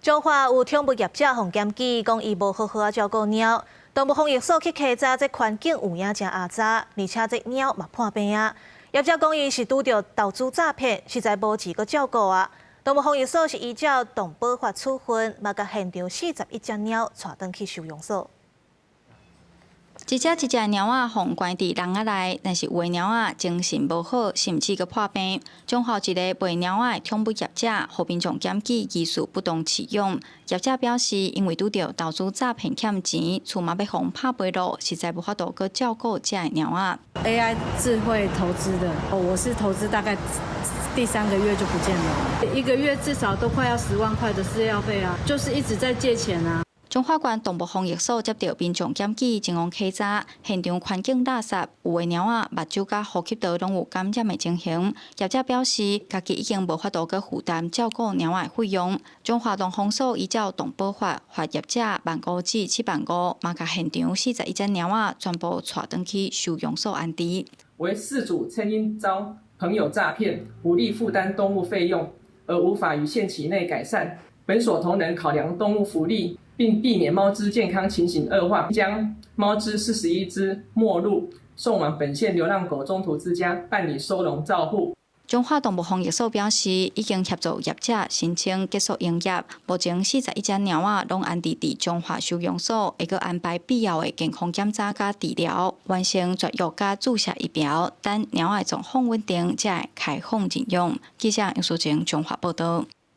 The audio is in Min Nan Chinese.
彰化有寵物業者予檢舉，講伊無好好仔照顧貓，動物防疫所去稽查，這環境有影誠骯髒，而且這貓嘛破病啊。業者講伊是拄著投資詐騙，實在無錢閣照顧啊。動物防疫所是依照動保法處分，嘛共現場41隻貓帶轉去收容所。一隻一隻貓仔予關佇籠仔內，但是有的貓仔精神無好，甚至閣破病。彰化一個賣貓仔的寵物業者，予民眾檢舉疑似不當飼養。業者表示，因為拄著投資詐騙欠錢，厝嘛欲予拍賣囉，實在無法度閣照顧這个貓仔。 AI 智慧投資的，我是投資大概第三個月就不見了，一個月至少都快要10萬塊的飼料費啊，就是一直在借錢啊。彰化縣動物防疫所接到民眾檢舉，前往稽查，現場環境垃圾，有的貓仔目睭佮呼吸道攏有感染的情形。業者表示，家己已經無法度閣負擔照顧貓仔的費用。彰化動防所依照動保法，罰業者萬五至7萬5，嘛共現場41隻貓仔全部帶轉去收容所安置。惟飼主稱因遭朋友詐騙，無力負擔動物費用，而無法於限期內改善。本所同仁考量動物福利，並避免貓隻健康情形惡化，將貓隻41隻沒入送往本縣流浪狗中途之家辦理收容照護。彰化動物防疫所表示，已經協助業者申請結束營業。目前41隻貓仔攏安置佇彰化收容所，會閣安排必要的健康檢查佮治療，完成絕育佮注射疫苗，等貓仔狀況穩定，才會開放認養。記者楊淑靜彰化報導。